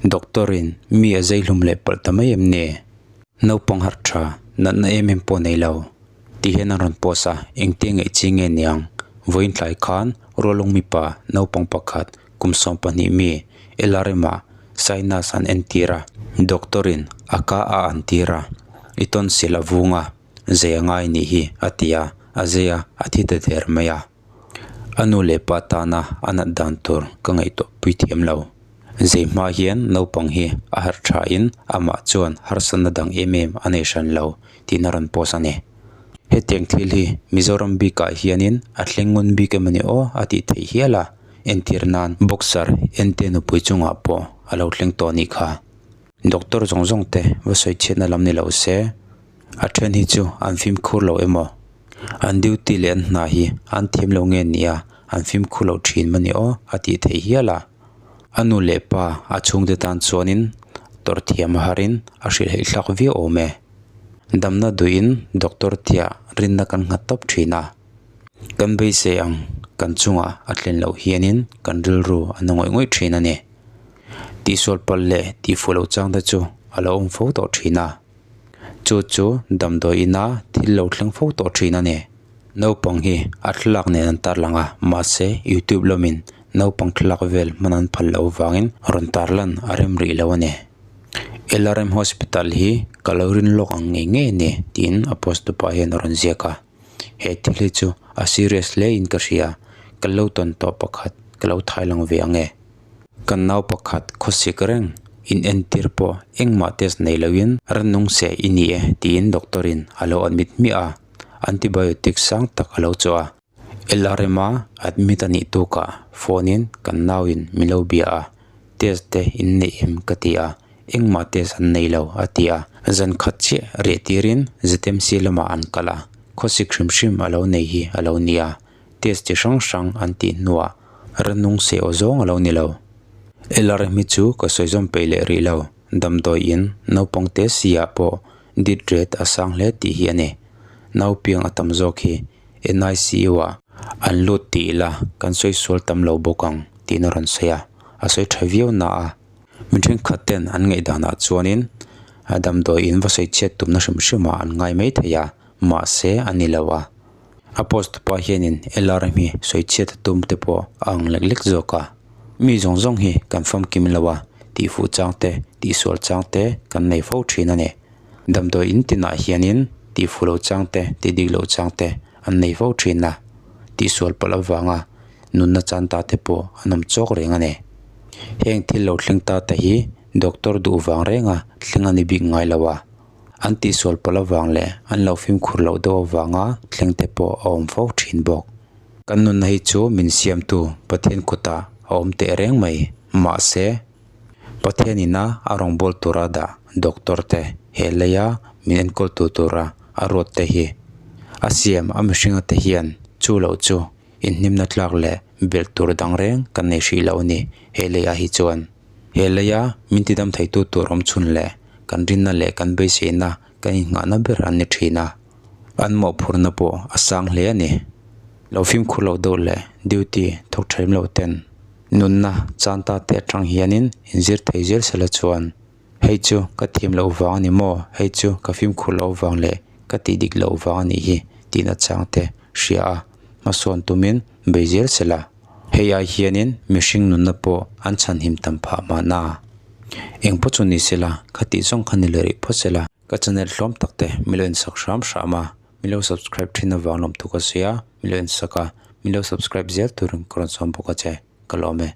Doctor in mi a zei hlum leh palh ta mai em ni? Naupang harh tha, natna em em pawh nei lo. Ti hian an rawn post a, engtia ngaih chi nge niang? Vawiin tlai khan Rualung mipa naupang pakhat kum 12 mi LRM ah sinus an entir a, doctor in a ka a an tir a, i tonsil a vung a, zei a ngai nih hi a ti a, a zei a, a thi ta der mai a. A nu leh pa tana a nat dan tur ka ngaihtuah pui thiam lo. Zei hma hian naupang hi a harh tha in amah chuan harsatna dang em em a nei hran lo tiin a rawn post a ni. Hetiang thil hi Mizoram bikah hianin a thleng ngun bik em a ni aw a tih theih hial a, entir nan boxer ente nupui chungah pawh a lo thleng tawh a nih kha. Doctor zawng zawng te va sawi chhiatna lam ni lo se a then hi chu an fimkhur lo emaw an duty leh an hna hi an thiam lo nge nia an fimkhur loh thin mawni aw a tih theih hial a. A nu leh pa a chhungte tan chuanin tawrh thiam a harin a hrilh theih thlak viau awm e. Damna duhin doctor tia rinna kan nghat tawp thin a. Kan beisei ang kan chungah a thlen loh hianin kan rilru a na ngawih ngawih thin a ni. Tihsual palh leh tihfuh loh chang te chu a lo awm fo tawh thin a. Chu chu damdawi ina thil lo thleng fo tawh thin a ni. Naupang hi a thlalak nen an tarlang a, mahse youtube lamin naupang thlalak vel hman an phal loh avangin rawn tarlan a rem rih lo a ni. LRM Hospital hi ka lo rin lawk ang ngei ngei a ni tiin a post tupa hian a rawn ziak a. He thil hi chu a serious hle in ka hria, ka lo tawn tawh pakhat ka lo thai lang ve ang e. Kan nau pakhat khawsik reng in entir pawh engmah test nei loin rannung seh i ni e tiin doctor in a lo admit hmiah a, antibiotic sang tak a lo chawh a. LRM a admit a nih tukah phone in kan nau in min lo bia a, test te in neih em ka ti a, engmah test an nei lo a ti a. Zan khat chiah riah tirin ZMC lamah an kal a, khawsik hrim hrim a lo nei hi a lo nia. Test chi hrang hrang an tih hnuah rannung seh aw zawng a lo ni lo. LRM hi chu ka sawi zawm peih leh rih lo, damdawi in naupang te si ah pawh death rate a sang hle tih hi a ni. Naupiang a tam zawk hi NICU ah an lut tih ila kan sawi sual tam lo bawk ang tiin a rawn sawi a, a sawi tha viau na a. Mi thenkhat ten an ngaihdan ah chuanin damdawi in va sawi chhiat tumna hrim hrim ah an ngai mai thei a, mahse a ni lo a. A post tupa hianin LRM hi sawi chhiat a tum te pawh a ang lek lek zawk a, mi zawng zawng hi kan famkim lo a, tihfuh chang te, tihsual chang te kan nei fo thin a ni. Damdawi in tinah hianin tihfuh loh chang te, tihdik loh chang te an nei fo thin a, tihsual palh avanga nunna chan ta te pawh an awm chawk reng a ni. Heng thil lo thleng ta te hi doctor duh vang renga thleng a ni bik ngai lo a. An tihsual palh avang leh an lo fimkhur loh deuh avanga thleng te pawh a awm fo thin bawk. Kan nunna hi chu min siamtu Pathian kutah a awm teh reng mai. Mahse, Pathian ina a rawngbâwl tura dah doctor te he leia min enkawltu tura a ruat te hi a siam a mihringa te hian chu loh chu inhnimna tlak leh belh tur dang reng kan nei hrih loh a ni he leiah hi chuan. He leia min tidam theitu tur awm chhun leh kan rinna leh kan beiseina kan innghahna ber an ni thin a, an mawhphurhna pawh a sang hle a ni. Lo fimkhur loh deuh leh duty thawk thaim lo ten nunna chan ta te atang hianin inzir thei zel sela chuan hei chu ka thiam loh vang a ni maw, hei chu ka fimkhur loh vang leh ka tih dik loh vang a nih hi tihna chang te hria a, hmasawn tumin bei zel sela. Hei ai hianin mihring nunna pawh an chhanhim tam phah mahna. Eng pawh chu ni sela, kha tih zawng kha ni leh rih phawt sela. Ka channel hlawm tak te milo insak hram hram a, milo subscribe thin avang lawm thu ka sawi a, milo insak a, milo subscribe zel turin ka rawn sawm bawk a che, ka lawm e.